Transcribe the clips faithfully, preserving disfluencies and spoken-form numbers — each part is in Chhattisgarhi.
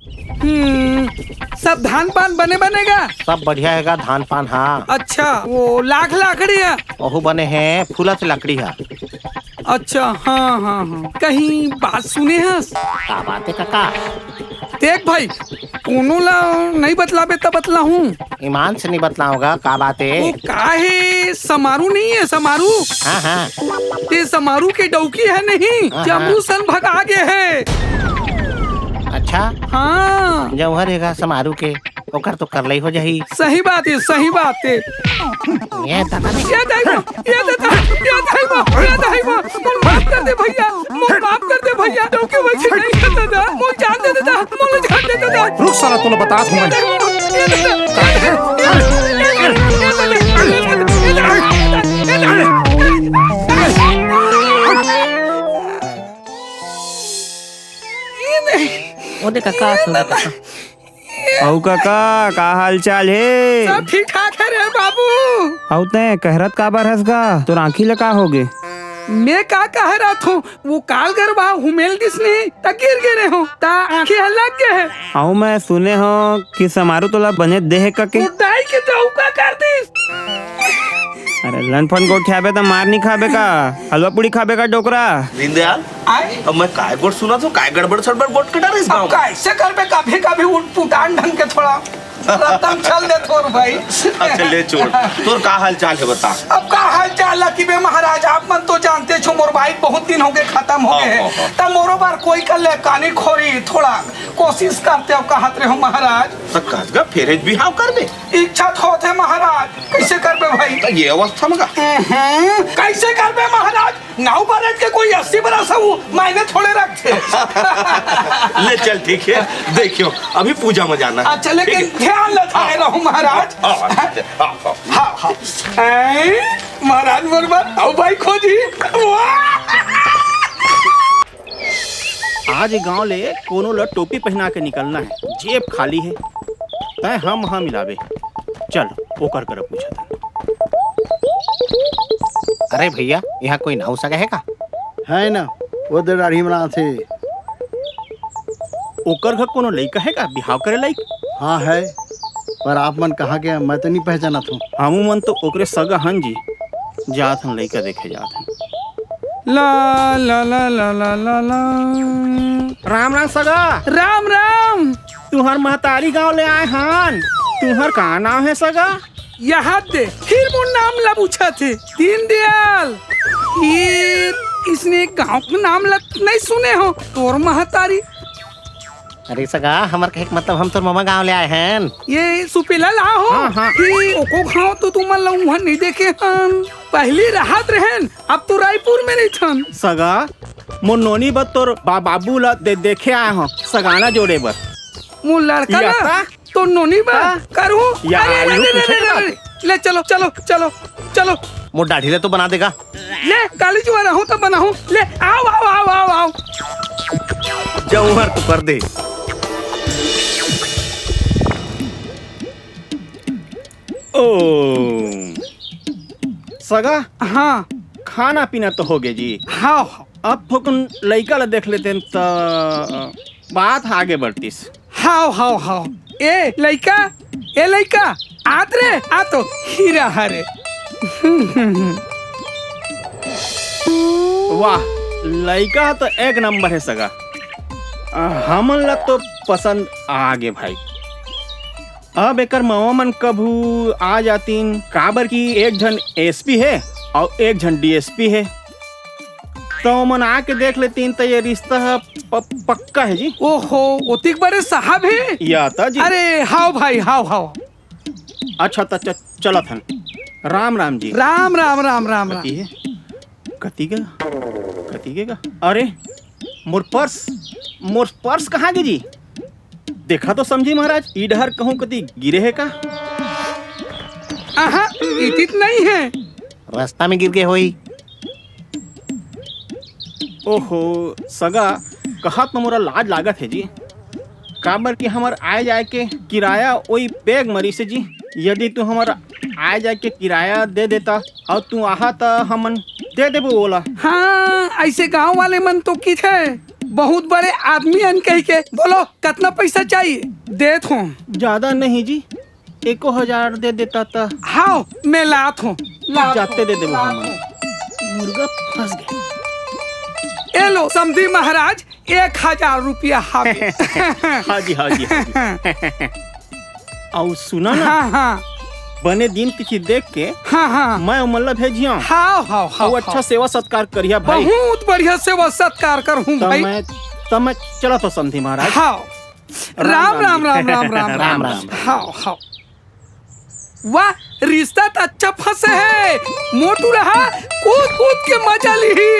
हम्म, सब धान पान बने बने गा? सब बढ़िया हे गा धान पान, हाँ। अच्छा, वो लाख लाकड़ी हे? ओहू बने हे, फूलत लकड़ी हे। अच्छा, हाँ, हाँ, हाँ। कहीं बात सुने हस? का बात हे काका? देख भाई, कोनो ला नहीं बतलाबे त बतलाहूँ। ईमान से नहीं बतलाहूँ गा, का बात हे? वो का हे, समारू नहीं हे, समारू? हाँ, हाँ। ते समारू के डौकी हे नहीं, हाँ, जमरू हाँ। सन भगा गे हे। अच्छा? हाँ। जौहर हे गा समारू के, ओकर तो करलई हो जाही। सही बात हे, सही बात हे। ये दादा रे। ये दाई बा, ये दादा, ये दाई बा, ये दाई बा, मोर माफ कर दे भैया, मोर माफ कर दे भैया, डौकी बच्ची नहीं हे दादा, मोर जान दे दादा, मोर जान दे दादा। रुक साला, तोला बतात हूँ मैं। ये दाई बा, ये दादा, ये दाई बा, ये दाई बा, ये दाई बा। ये नहीं। ओ दे काका, सुन काका। अउ काका, का हाल चाल हे? सब ठीक ठाक हे रे बाबू। अउ तैं कहरत काबर हस गा? तोर आँखी ल का होगे? मैं का कह रहा था, वो काल गरबा हुमेल दिस नहीं, त गिर गे रहे हो, त आँखी ह लग गे हे। अउ मैं सुने हो कि समारू तोला बने दे हे कके। वो दाई के तो का कर दिस। अरे लनफन गोठियाबे त मार नहीं खाबे का? हलवा पूड़ी खाबे का डोकरा? दीनदयाल, आय? अब मैं काय गोठ सुनत हूँ, काय गड़बड़ सड़बड़ गोठ कटा रहिस अब गाँव? कैसे करबे, कभी कभी उठ पुटान ढंग के थोड़ा रत्तम चल दे तोर भाई। अच्छा ले छोड़, तोर का हाल चाल हे बता। अब का हाल चाल ला कि बे महाराज, आप मन तो जानते छो मोर बाइक बहुत दिन हो गए खत्म हो गए हे। हाँ, हाँ। तब मोरो बार कोई कर ले कानी खोरी थोड़ा कोशिश करते हो कहत रहे हो महाराज। त कस गा फेर बिहाव करबे? इच्छा तो होथे महाराज, कैसे करबे भाई? त ये अवस्था में का? हम्म, कैसे करबे महाराज? नाव बरत के कोई अस्सी बरस हे, वो मायने थोड़े रखथे। ले चल, ठीक हे, देखियो, अभी पूजा में जाना हे। अच्छा, लेकिन ठीक हे? ध्यान ल थाने हाँ। रहू, महाराज। हाँ, हाँ, हाँ, हाँ। हाँ, हाँ। ऐ, महाराज मोर बर, अउ भाई खोजी। वाह! आज गांव ले कोनो ल टोपी पहना के निकलना हे, जेब खाली हे। तैं हम हा मिलाबे। चल, ओकर करा पूछत हन। अरे भैया, यहाँ कोई नाऊ सगा हे का? हे ना, वो दे दाढ़ी बनाथे। ओकर घर कोनो लइका हे का, बिहाव करे लाइक? हाँ हे, पर आप मन कहाँ के, मैं तो नहीं पहचानत हूँ। हमू मन तो ओकरे सगा हन जी, जात हन लइका देखे जात हन। ला, ला, ला। राम राम सगा। राम राम। तुहर महतारी गांव ले आए हन। तुहर का नाम हे सगा? यहाँ दे, फिर मोर नाम ला पूछत हे। दीनदयाल, ये इसने गांव के नाम ला नहीं सुने हो? तोर महतारी। अरे सगा, हमर कहे के मतलब हम तोर ममा गांव ले आए हन। ये सुपेला ला हो? हाँ, हाँ। कि ओको गांव तो तुमन ला उहाँ नहीं देखे हन। पहली राहत रहेन, अब तो रायपुर में रहिथन। सगा, मोर नोनी बर तोर बा-, बाबू ला दे-, देखे आए हंव, सगाना जोड़े बर। मोर लड़का ला? या का? तोर नोनी बर? हाँ। करू? या अरे, आलू अरे, पूछे अरे, के अरे, बात। ले चलो, चलो, चलो, चलो। मोर दाढ़ी ले तो बना देगा। ले, काली जुआरा हूँ तो बनाहूँ। ले, आओ, आओ, आओ, आओ, आओ। जौहर तो कर दे। ओ, सगा? हाँ। खाना पीना तो होगे जी। हाँ, हाँ। अब थोकन लइका ला देख लेतेन त बात आगे बढ़तिस। हाव, हाव, हाव। ए लइका, ए लइका, आत रे, आ तो हीरा हरे। वाह, लइका तो एक नंबर हे सगा। अ, हमन ला तो पसंद आगे भाई। अब एकर मवा मन कभू आ जातिन, काबर कि एक झन एसपी हे अउ एक झन डीएसपी हे, त ओमन आके देख लेतिन, त ये रिश्ता ह प-, पक्का हे जी। ओहो, ओतिक बड़े साहब हे? या त जी। अरे, हाव भाई, हाव, हाव। अच्छा, त च-, चलत हन। राम राम जी। राम, राम, राम, राम, राम। कति हे? कति गे? कति गे गा? अरे, मोर पर्स, मोर पर्स कहाँ गे जी? देखा तो समझी महाराज, ई डहर कहूँ कति गिरे हे का? आहा, इतित नहीं हे। रास्ता में गिर गे होही। ओहो, सगा, कहत म मोला लाज लागत हे जी, काबर कि हमर आए जाए के किराया ओई बैग म रिसे जी। यदि तू हमर आए जाए के किराया दे देता अउ तू आहा, त हमन दे देबो ओला। हाँ, अइसे गाँव वाले मन तो किथे, बहुत बड़े आदमी हन कहिके। बोलो, कतना पैसा चाहिए? देत हों। ज्यादा नहीं जी, एको हजार दे देता त। हाव, मैं लात हों, लात जाते हों, दे देबो लात हमन। हों। मुर्गा फंस गया। ए लो, समधी महाराज, एक हजार रुपया हावे। हाँ जी, हाँ जी, हाँ जी। अउ सुना ना, हाँ, हाँ। बने दिन तिथि देख के हाँ, हाँ। मैं ओमन ला भेजिया। हाव, हाव, हाव, अउ अच्छा हाव। सेवा सत्कार करिया भाई। बहुत बढ़िया सेवा सत्कार करहूँ त भाई। मैं, त मैं चलत हों समधी महाराज। हाव। राम, राम, राम, राम, राम, राम, राम, राम। राम। हाव, हाव। वाह, रिश्ता त अच्छा फंसे हे। मोटू रहा, कूद कूद के मजा लिही।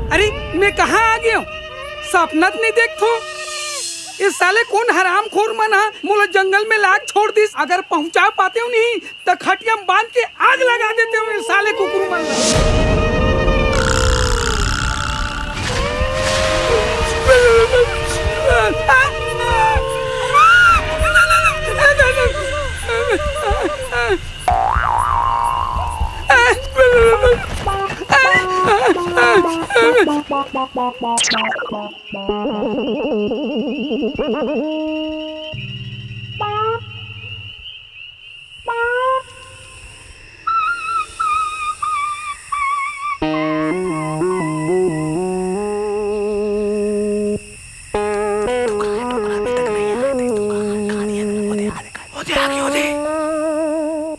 अरे, मैं कहाँ आ गया हूँ? सपना तो नहीं देखत हों। ये साले कौन हरामखोर मन हा मोला जंगल में लाग छोड़ दिस। अगर पहुँचा पाते हों नहीं, त खटिया में बांध के आग लगा देते हों ये साले कुकुर मन ला।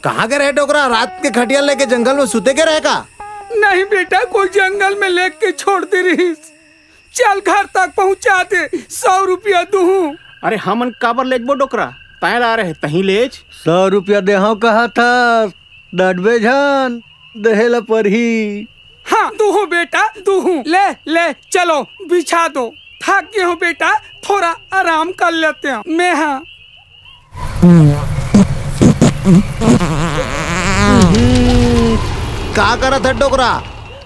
कहाँ गे रहे डोकरा? रात के खटिया लेके जंगल में सुते गे रहे का? नहीं बेटा, कोई जंगल में लेके छोड़ दे रहिस। चल घर तक पहुँचा दे, सौ रुपया दूहूँ। अरे हमन काबर लेजबो डोकरा, तैं ला रहे तहीं लेज। सौ रुपया देहूँ कहा था, डटबे झन, देहे ला परही। हाँ, दूहूँ बेटा, दूहूँ। ले, ले, चलो, बिछा दो। थक गए हों बेटा, थोड़ा आराम कर लेते हैं। मैं हाँ। का करत हस डोकरा?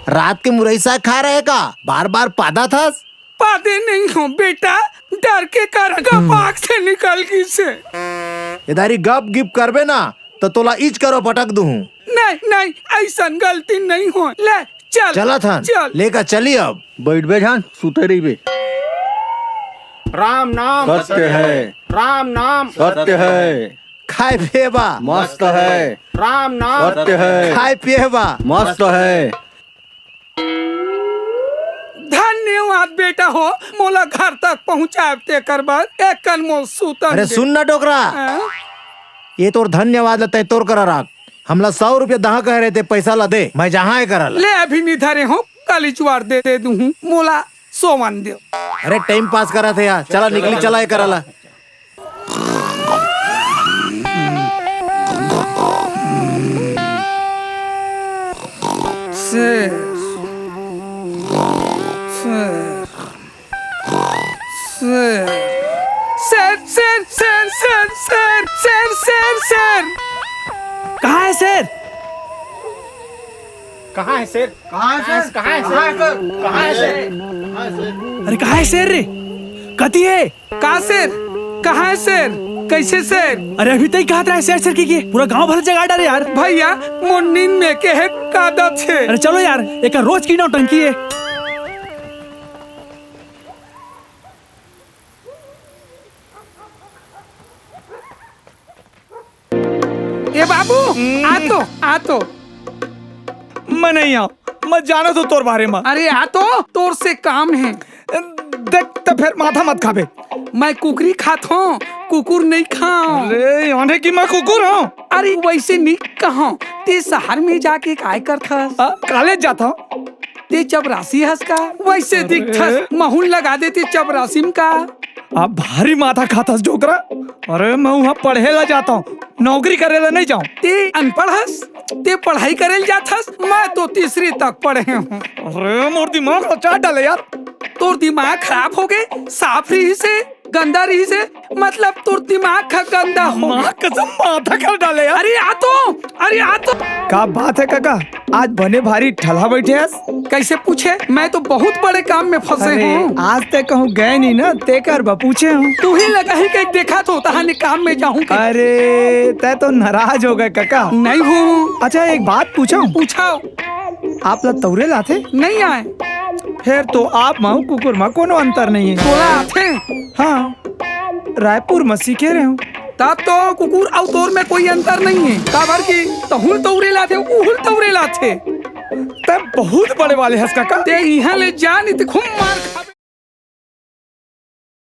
रात के मुरई साग खाय रहे का? बार बार पादत हस? पादे नहीं हों बेटा, डर के कारण गपाक से निकल गिस हे। ए दारी गप गिप करबे ना, त तोला इच करो पटक दूहूँ। नहीं, नहीं, अइसन गलती नहीं होय। ले, चल, चलत हन, चल। लेकर चली अब। बइठबे झन, सुते रहिबे। राम नाम सत्य है। राम नाम सत्य है। खाय पिए बा मस्त है। राम नाम सत्य है। खाय पिए बा मस्त है। धन्यवाद बेटा हो, मोला घर तक पहुँचाय तेकर बर। एक कन मोर सुतन अरे दे। सुन ना डोकरा, हाँ? ये तोर धन्यवाद ला तैं तोर करा राख। हमला सौ रुपया दहा कहे रहे ते, पैसा ला दे, मैं जाहूँ ए करा ला। ले अभी निधरे हों, काली जुवार दे, दे दूहूँ, मोला सोवन दे। अरे टाइम पास करत हे यार, चला निकली, चला ए करा ला। शेर, शेर, शेर, शेर, शेर। कहाँ है शेर? कहाँ है शेर? कहाँ है शेर? कहाँ है शेर? कहाँ है शेर? अरे कहाँ है शेर रे? कति है? का शेर? कहाँ है शेर? कैसे शेर? अरे अभी तक कहत रहा है शेर, शेर की, की? पूरा गांव भर जगा डारे यार। भैया, मोर नींद में के है कादत है। अरे चलो यार, एक रोज की नौटंकी है। ए बाबू, आ तो, आ तो। मैं नहीं आऊं, मैं जानत हों तोर बारे में। अरे आ तो, तोर से काम है। देख, त फेर माथा मत खाबे। मैं कुकरी खात हूँ, कुकुर नहीं खाऊं। अरे, यानी कि मैं कुकुर हूँ? अरे, वैसे नहीं कहूँ। ते शहर में जाके काय करथस? आ, कॉलेज जाता हूँ। ते चपरासी हस का? वैसे अरे। दिखथस, महूं लगा देते चपरासी में का। आप भारी माथा खाथस डोकरा। अरे, मैं वहाँ पढ़े ला जाता हूँ, नौकरी करे ला नहीं जाऊँ। ते अनपढ़ हस, ते पढ़ाई करे ला जाथस, मैं तो तीसरी तक पढ़े हूँ। अरे, मोर दिमाग ला चाट डाले यार। तोर दिमाग खराब हो गए, साफ रही से, गंदा रही से, मतलब तोर दिमाग का गंदा हो। माँ कसम, माथा कर डाले यार। अरे आ तो, अरे आ तो। का बात है काका, आज बने भारी ठलहा बैठे हस? कैसे पूछे? मैं तो बहुत बड़े काम में फंसे अरे, हूँ। आज तक कहूँ गए नहीं ना, तेकर बा पूछे हूँ। तू ही लगा ही कहीं देखा तो तहाने काम में जाऊँ के। अरे, तै तो नाराज हो गए काका। नहीं हूँ। अच्छा, एक बात पूछूं? पूछाओ। आप ला तौरे लाथे? नहीं आए। फिर तो आप माऊ कुकुर मा कोनो अंतर नहीं है। तोला आथे? हाँ, रायपुर में सीखे रहे हूँ। तब तो कुकुर अउ तोर में कोई अंतर नहीं है। काबर की तहुल तौरे लाथे, उहुल तौरे लाथे। तब बहुत बड़े वाले हस काका। ते इहाँ ले जा, नहीं ते खूब मार खा।